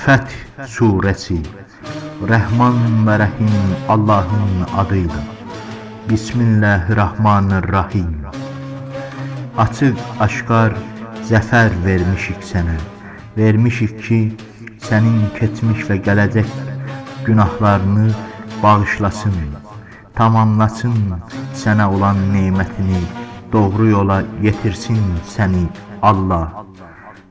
Fəth suresi. Rəhman və Rəhim Allahın adıyla. Bismillahirrahmanirrahim. Açıq aşkar zəfər vermişik sənə. Vermişik ki, sənin keçmiş və gələcək günahlarını bağışlasın, tamamlasın sənə olan nemətini, doğru yola yetirsin səni Allah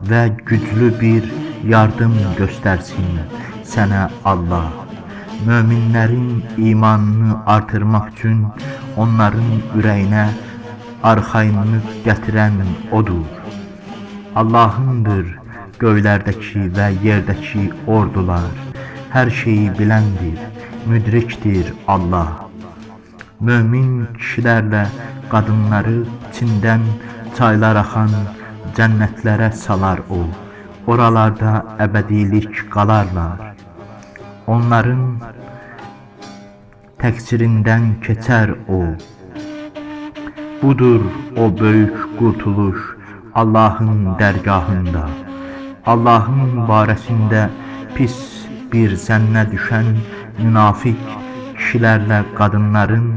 və güclü bir yardım göstərsin sənə Allah. Möminlərin imanını artırmaq üçün onların ürəyinə arxayınlıq gətirən odur. Allahındır göylərdəki və yerdəki ordular. Hər şeyi biləndir, müdrikdir Allah. Mömin kişilərlə qadınları içindən çaylar axan cənnətlərə salar o. Oralarda əbədilik qalarlar. Onların təqsirindən keçər o. Budur o böyük qurtuluş Allahın dərgahında. Allahın barəsində pis bir zənnə düşən münafiq kişilərlə qadınların,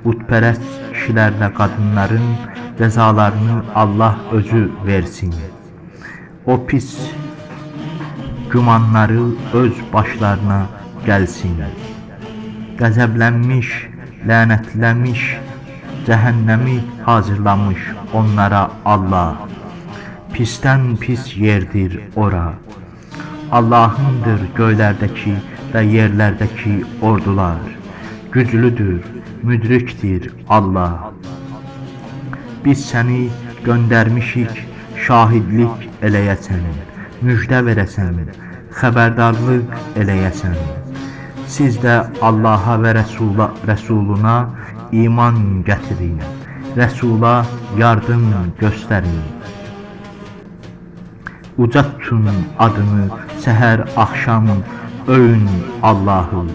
butpərəst kişilərlə qadınların cəzalarını Allah özü versin. O pis gümanları öz başlarına gəlsin. Qəzəblənmiş, lənətləmiş, cəhənnəmi hazırlamış onlara Allah. Pisdən pis yerdir ora. Allahındır göylərdəki və yerlərdəki ordular. Güclüdür, müdrikdir Allah. Biz səni göndərmişik, şahidlik eləyəsən, müjdə verəsən, xəbərdarlıq eləyəsən. Siz də Allaha və Rəsuluna iman gətirin, Rəsula yardım göstərin. Uca tutun adını, səhər, axşam öyün Allahı.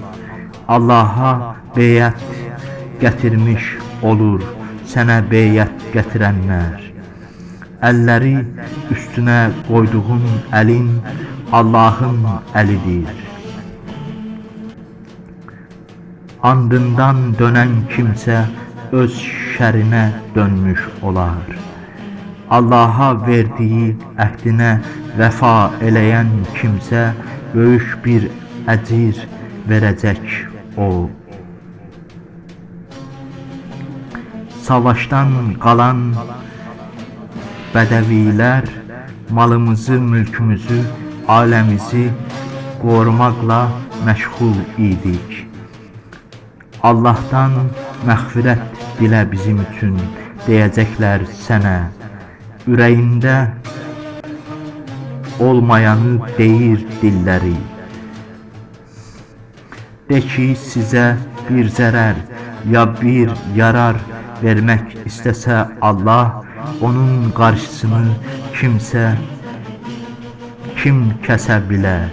Allaha beyət gətirmiş olur sənə beyət gətirənlər. Əlləri üstünə qoyduğun əlin Allahın əlidir. Andından dönən kimsə öz şərinə dönmüş olar. Allaha verdiyi əhdinə vəfa eləyən kimsə böyük bir əcir verəcək o. Savaşdan qalan bədəvilər malımızı, mülkümüzü, ailəmizi qorumaqla məşğul idik. Allahdan məğfirət dilə bizim üçün, deyəcəklər sənə. Ürəyində olmayanı deyir dilləri. De ki, sizə bir zərər ya bir yarar vermək istəsə Allah, onun qarşısını kim kəsə bilər?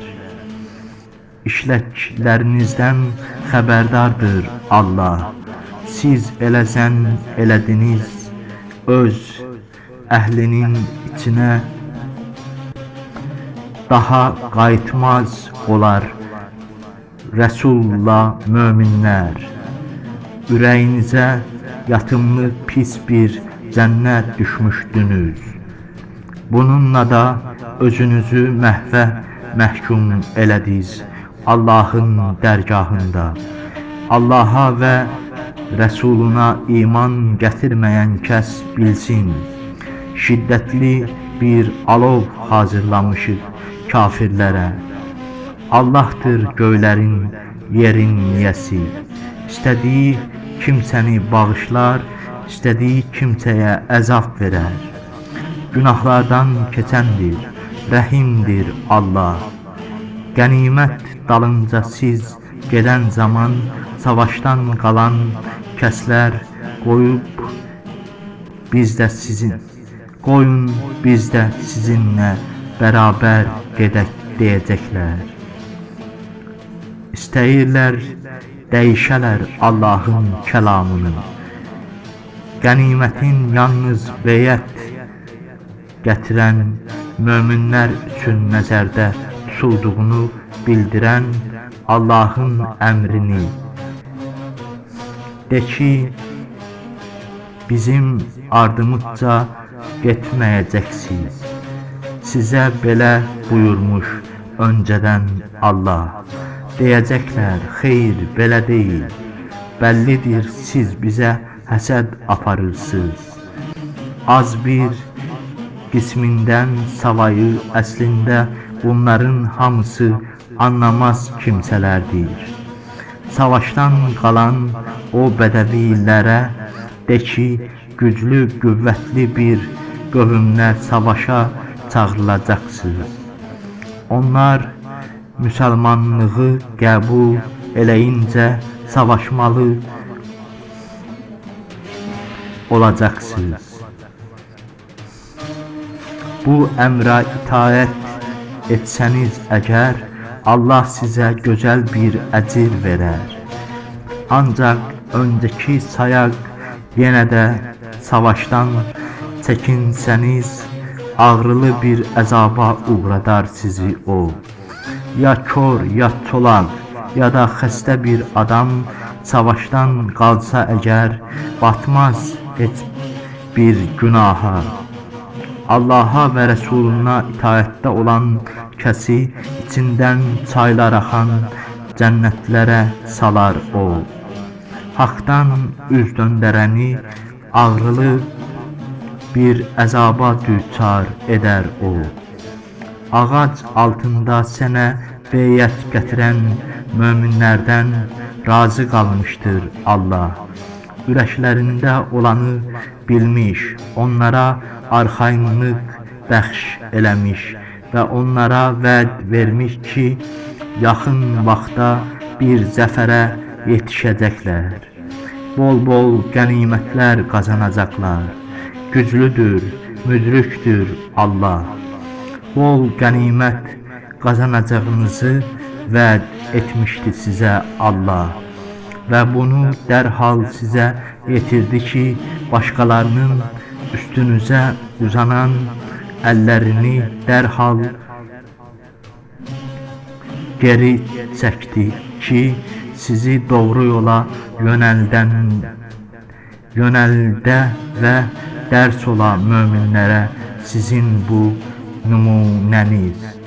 İşləklərinizdən xəbərdardır Allah. Siz elə zənn elədiniz, öz əhlinin içinə daha qayıtmaz olar Rəsulla möminlər. Ürəyinizə yatımlı pis bir zənnə düşmüşdünüz. Bununla da özünüzü məhvə məhkum elədiniz Allahın dərgahında. Allaha və Rəsuluna iman gətirməyən kəs bilsin, şiddətli bir alov hazırlamışıq kafirlərə. Allahdır göylərin, yerin yiyəsi. İstədiyi kimsəni bağışlar, istədiyi kimsəyə əzab verər. Günahlardan keçəndir, rəhimdir Allah. Qənimət dalınca siz gedən zaman savaşdan qalan kəslər qoyub biz də sizin, qoyun biz də sizinlə bərabər gedək deyəcəklər. İstəyirlər dəyişələr Allahın kəlamını. Qənimətin yalnız beyət gətirən möminlər üçün nəzərdə tutulduğunu bildirən Allahın əmrini. De ki, bizim ardımızca getməyəcəksiniz. Sizə belə buyurmuş öncədən Allah. Deyəcəklər, xeyr, belə deyil. Bəllidir, siz bizə həsəd aparırsınız. Az bir qismindən savayı əslində bunların hamısı anlamaz kimsələrdir. Savaşdan qalan o bədəvilərə de ki, güclü, qüvvətli bir qövmlə savaşa çağırılacaqsınız. Onlar müsəlmanlığı qəbul eləyincə savaşmalı olacaqsınız. Bu əmrə itaət etsəniz əgər, Allah sizə gözəl bir əcir verər. Ancaq öncəki sayaq yenə də savaşdan çəkinsəniz, ağrılı bir əzaba uğradar sizi o. Ya kor, ya çolaq, ya da xəstə bir adam savaşdan qalsa əgər, batmaz heç bir günaha. Allaha və Rəsuluna itaətdə olan kəsi içindən çaylar axan cənnətlərə salar o. Haqdan üz döndərəni ağrılı bir əzaba düçar edər o. Ağac altında sənə beyət gətirən möminlərdən razı qalmışdır Allah. Ürəklərində olanı bilmiş, onlara arxayınlıq bəxş eləmiş və onlara vəd vermiş ki, yaxın vaxtda bir zəfərə yetişəcəklər. Bol-bol qənimətlər qazanacaqlar. Güclüdür, müdrikdir Allah. Bol qənimət qazanacağınızı vəd etmişdi sizə Allah və bunu dərhal sizə yetirdi ki, başqalarının üstünüzə uzanan əllərini dərhal geri çəkdi ki, sizi doğru yola yönəldə və dərs ola möminlərə sizin bu nümunəniz.